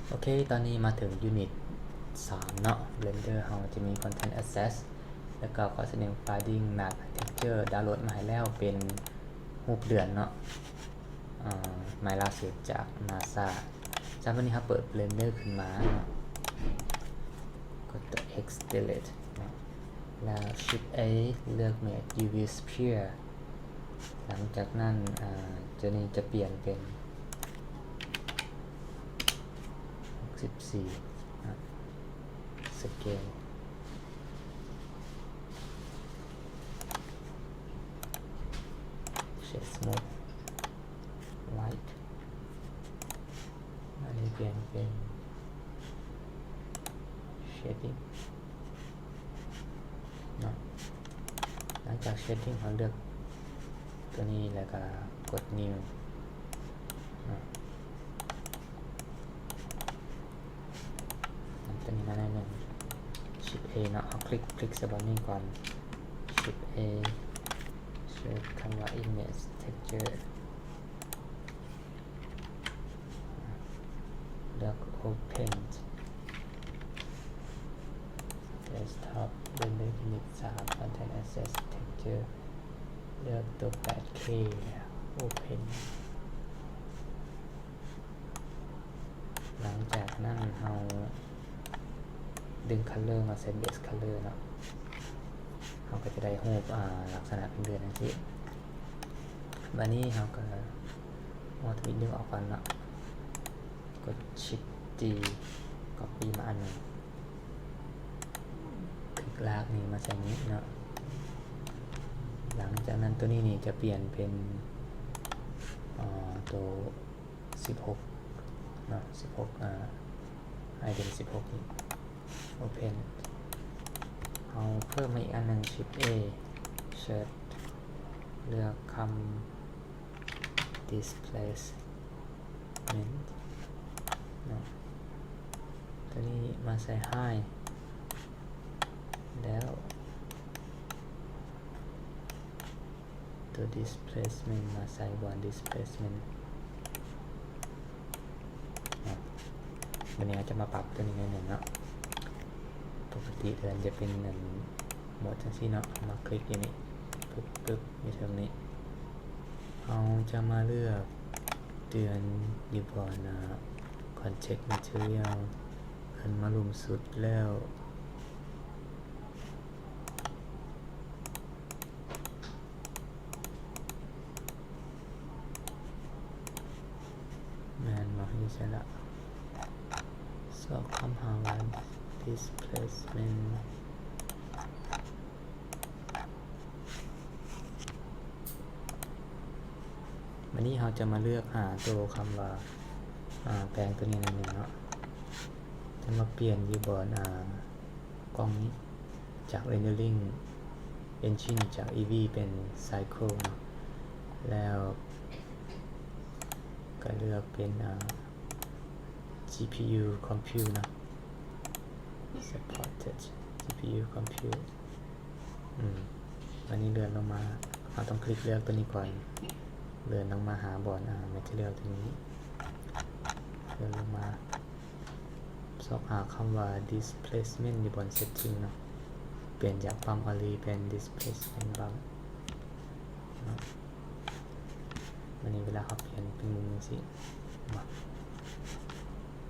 ໂອເຄ ຕອນນີ້ມາເຖິງຢູນິດສາມເນາະ Blender ເຮົາຈະມີ Content Access ແລ້ວກໍ Coarsening Fading Matte Texture ດາວໂຫຼດມາໃຫ້ແລ້ວເປັນຮູບເດືອນເນາະ ອາ ໃໝ່ລ່າສຸດຈາກ NASA. ຈາກນັ້ນເຮົາເປີດ Blender ຂຶ້ນມາເນາະ ກົດຕົວ X Delete ເນາະ ແລ້ວ Shift A ເລືອກ Make UV Sphere. ຫຼັງຈາກນັ້ນ ອາ ຕົວນີ້ຈະປ່ຽນເປັນ ຫົກສິບສີ່ ນະ Scale Shade Smooth Light ອັນນີ້ປ່ຽນເປັນ Shading ເນາະ. ຫຼັງຈາກ Shading ເຮົາເລືອກຕົວນີ້ ແລ້ວກໍກົດ New ເນາະ. ຕົວນີ້ມາໜ້ອຍໜຶ່ງ Shift A ເນາະ ເຮົາຄລິກ ຄລິກໃສ່ບ່ອນນີ້ກ່ອນ Shift A ເສີດຄຳວ່າ Image Texture ເລືອກ Open Desktop Blender ຢູນິດສາມ Content Access Texture ເລືອກຕົວ ແປດເຄ Open. ຫຼັງຈາກນັ້ນເຮົາດຶງ Color ມາໃສ່ Base Color ເນາະ ເຮົາກໍຈະໄດ້ຮູບ ອາ ລັກສະນະເປັນເດືອນຈັ່ງຊີ້. ບາດນີ້ເຮົາກໍເອົາທະວີດດຶງອອກກ່ອນເນາະ ກົດ Shift G Copy ມາອັນໜຶ່ງ ຄລິກລາກນີ້ມາໃສ່ນີ້ເນາະ. ຫຼັງຈາກນັ້ນຕົວນີ້ນີ້ຈະປ່ຽນເປັນ ອາ ຕົວ ສິບຫົກເນາະ ສິບຫົກ ອາ Item ສິບຫົກນີ້ Open. ເຮົາເພີ່ມມາອີກອັນໜຶ່ງ Shift A Search ເລືອກຄຳ Displacement ເນາະ ຕົວນີ້ມາໃສ່ High ແລ້ວ ຕົວ Displacement ມາໃສ່ບ່ອນ Displacement ເນາະ. ບາດນີ້ເຮົາຈະມາປັບຕົວນີ້ໜ້ອຍໜຶ່ງເນາະ ປົກກະຕິເດືອນຈະເປັນອັນ ໝົດຈັ່ງຊີ້ເນາະ ມາຄລິກຢູ່ນີ້ ປຶບ ປຶບ ຢູ່ເທິງນີ້ ເຮົາຈະມາເລືອກເດືອນຢູ່ບ່ອນ ອາ Context Material ເດີນມາລຸ່ມສຸດແລ້ວ ແມ່ນບໍ່? ຢູ່ໃສລະ? ຊອກຄຳຫາວ່າ Displacement. ບາດນີ້ເຮົາຈະມາເລືອກຫາໂຕຄຳວ່າ ອາ ແປງໂຕນີ້ໜ້ອຍໜຶ່ງເນາະ ຈະມາປ່ຽນຢູ່ບ່ອນ ອາ ກ່ອງນີ້ ຈາກ Rendering Engine ຈາກ Eevee ເປັນ Cycle ເນາະ ແລ້ວກະເລືອກເປັນ ອາ GPU Compute ເນາະ Supported GPU Compute. ອືມ ບາດນີ້ເລື່ອນລົງມາ ເຮົາຕ້ອງຄລິກເລືອກຕົວນີ້ກ່ອນ ເລື່ອນລົງມາຫາບ່ອນ ອາ Material ຕົວນີ້ ເລື່ອນລົງມາ ຊອກຫາຄຳວ່າ Displacement ຢູ່ບ່ອນ Setting ເນາະ ປ່ຽນຈາກ Bump Array ເປັນ Displacement Bump ເນາະ. ບາດນີ້ເວລາເຮົາປ່ຽນເປັນມຸມຈັ່ງຊີ້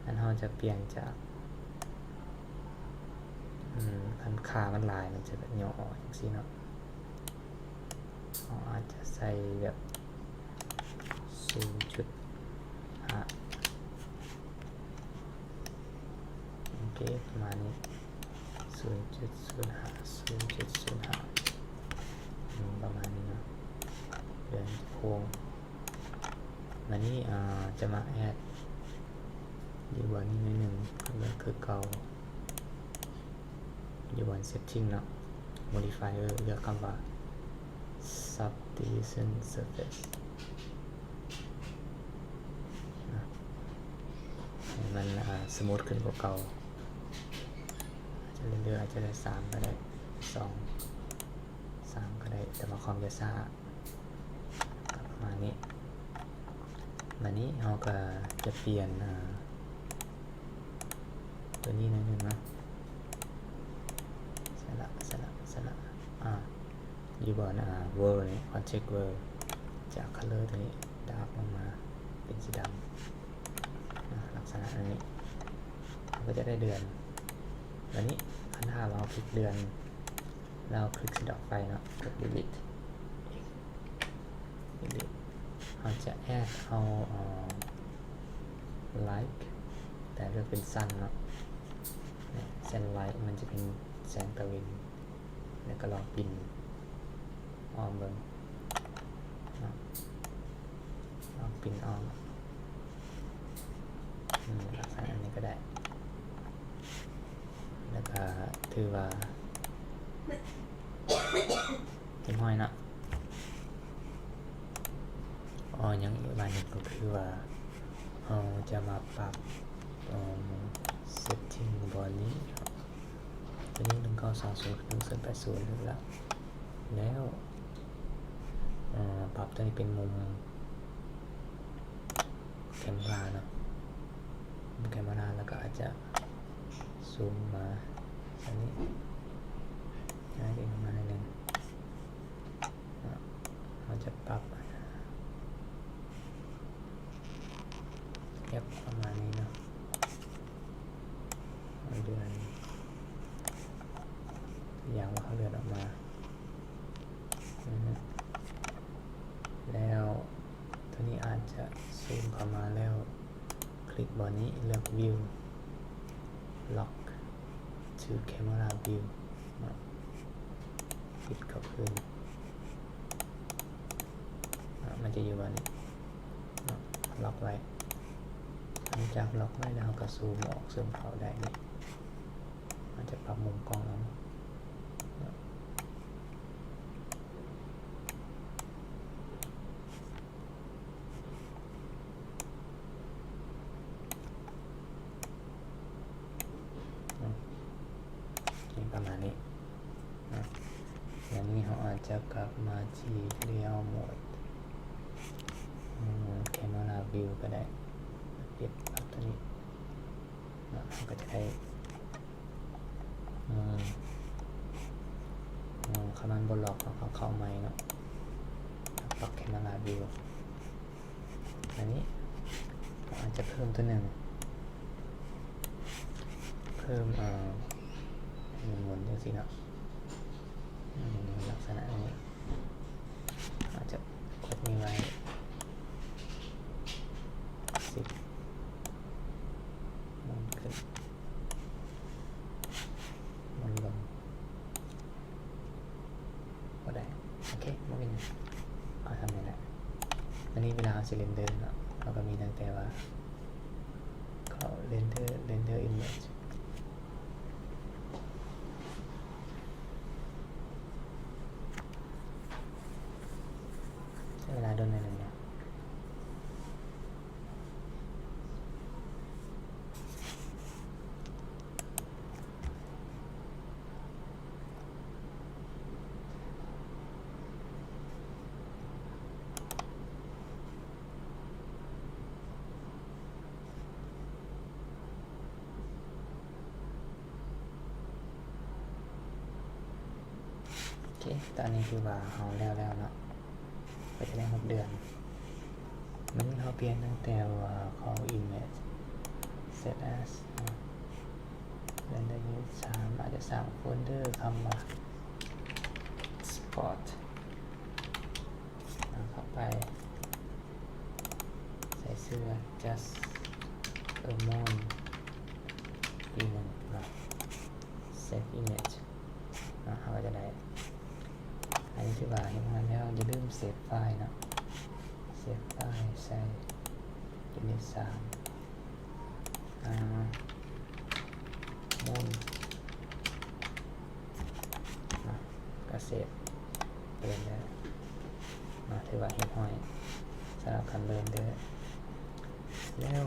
ອັນເຮົາຈະປ່ຽນຈາກ ອືມ ຄັນຄ່າມັນຫຼາຍ ມັນຈະແບບຫຍໍ້ອອກຈັ່ງຊີ້ເນາະ ເຮົາອາດຈະໃສ່ແບບ ສູນຈຸດຫ້າ ໂອເຄ ປະມານນີ້ ສູນຈຸດສູນຫ້າ ສູນຈຸດສູນຫ້າ ອືມ ປະມານນີ້ເນາະ ເດືອນໂຄ້ງ. ບາດນີ້ ອາ ຈະມາແອັດຢູ່ບ່ອນນີ້ໜ້ອຍໜຶ່ງ ຄືເກົ່າ ຢູ່ບ່ອນ Setting ເນາະ Modifier ເລືອກຄຳວ່າ Subdivision Surface ນະ ໃຫ້ມັນ ອາ ສະມູດຂຶ້ນກວ່າເກົ່າ ອາດຈະເລືອກ ອາດຈະໄດ້ສາມກໍໄດ້ ສອງ ສາມກໍໄດ້ ແຕ່ວ່າຄອມຈະຊ້າ ກໍປະມານນີ້. ບາດນີ້ເຮົາກໍຈະປ່ຽນ ອາ ຕົວນີ້ໜ້ອຍໜຶ່ງເນາະ ໃສ່ລະ ໃສ່ລະ ໃສ່ລະ ອາ ຢູ່ບ່ອນ ອາ ເວີນີ້ ອອບເຈັກເວີ ຈາກຄັນເລີຕົວນີ້ດາກລົງມາເປັນສີດຳ ອາ ລັກສະນະນີ້ ເຮົາກໍຈະໄດ້ເດືອນ. ບາດນີ້ຄັນຖ້າວ່າເຮົາຄລິກເດືອນ ແລ້ວຄລິກສະດອກໄຟເນາະ ກົດດີລີດ ດີລີດ ເຮົາຈະແອດເອົາ ເອີ ໄລ ແຕ່ເລືອກເປັນຊັນເນາະ ແສງໄລມັນຈະເປັນແສງຕາເວັນ ແລ້ວກໍລອງປິ່ນອ້ອມເບິ່ງເນາະ ລອງປິ່ນອ້ອມ ອືມ ລັກສະນະນີ້ກໍໄດ້ ແລ້ວກໍຖືວ່າ ຮຽບຮ້ອຍເນາະ. ອໍ ຍັງອີກບາດໜຶ່ງກໍຄືວ່າ ເຮົາຈະມາປັບ ເອີ ເຊັດຕິງບ່ອນນີ້ ຕົວນີ້ ໜຶ່ງເກົ້າສາມສູນ ໜຶ່ງສູນແປດສູນ ເລືອກແລ້ວ ແລ້ວ ເອີ ປັບຕົວນີ້ເປັນມຸມ ແຄມເມລາເນາະ ແຄມເມລາ ແລ້ວກໍອາດຈະຊູມມາ ອັນນີ້ ໃຫ້ເປັນປະມານໜ້ອຍໜຶ່ງເນາະ ເຮົາຈະປັບ ແກັບປະມານນີ້ເນາະ ເດືອນ ຢ່າງວ່າເຮົາເລື່ອນອອກມາ ອືຮຶ ແລ້ວ ຕົວນີ້ອາດຈະຊູມເຂົ້າມາແລ້ວ ຄລິກບ່ອນນີ້ ເລືອກ View Lock to Camera View ເນາະ ປິດເຂົ້າຄືນເນາະ ມັນຈະຢູ່ບ່ອນນີ້ເນາະ ລັອກໄວ້. ຫຼັງຈາກລັອກໄວ້ແລ້ວ ເຮົາກໍຊູມອອກ ຊູມເຂົ້າໄດ້ນີ້ ເຮົາຈະປັບມຸມກ້ອງເອົາເນາະ. ອືມ ເປັນປະມານນີ້ເນາະ ແລ້ວນີ້ເຮົາອາດຈະກັບມາທີ່ Layout Mode ອືມ Camera View ກໍໄດ້ ປິດປັບຕົວນີ້ເນາະ ເຮົາກໍຈະໄດ້ ອືມ ອືມ ຄັນມັນບໍ່ລັອກ ເຮົາກໍເຂົ້າໃໝ່ເນາະ ປັບ Camera View ອັນນີ້ກໍອາດຈະເພີ່ມຕົວໜຶ່ງ ເພີ່ມ ເອີ ໝູນໆ ຈັ່ງຊີ້ເນາະ ອືມ ລັກສະນະນີ້ ອາດຈະກົດນີ້ໄວ້ ສິບ ໝູນຂຶ້ນ ໝູນລົງ ບໍ່ໄດ້ ໂອເຄ ບໍ່ເປັນຫຍັງ ເອົາສ່ຳນີ້ແຫຼະ. ອັນນີ້ເວລາເຮົາຊິເຣັນເດີເນາະ ເຮົາກໍມີຕັ້ງແຕ່ວ່າ ເຂົ້າ Render Render Image ໃຊ້ເວລາດົນໜ້ອຍໜຶ່ງເນາະ. ໂອເຄ ຕອນນີ້ຖືວ່າເຮົາແລ້ວແລ້ວເນາະ ກໍຈະໄດ້ຫົກເດືອນ. ມັນເຮົາປ່ຽນຕັ້ງແຕ່ວ່າເຂົ້າ Image Set As ເນາະ Render Unit ສາມ ອາດຈະສ້າງໂຟນເດີຄຳວ່າ Spot ເອົາເຂົ້າໄປ ໃສ່ຊື່ວ່າ Just a Moon ປີໜຶ່ງເນາະ Save Image ເນາະ ເຮົາກໍຈະໄດ້ ອັນນີ້ຖືວ່າຮຽບຮ້ອຍແລ້ວ. ຢ່າລືມ Save File ເນາະ Save File ໃສ່ Unit ສາມ ອ່າ Moon ເນາະ ກໍ Save ໄປເລີຍເນາະ ຖືວ່າຮຽບຮ້ອຍສຳລັບການ Render ແລ້ວ.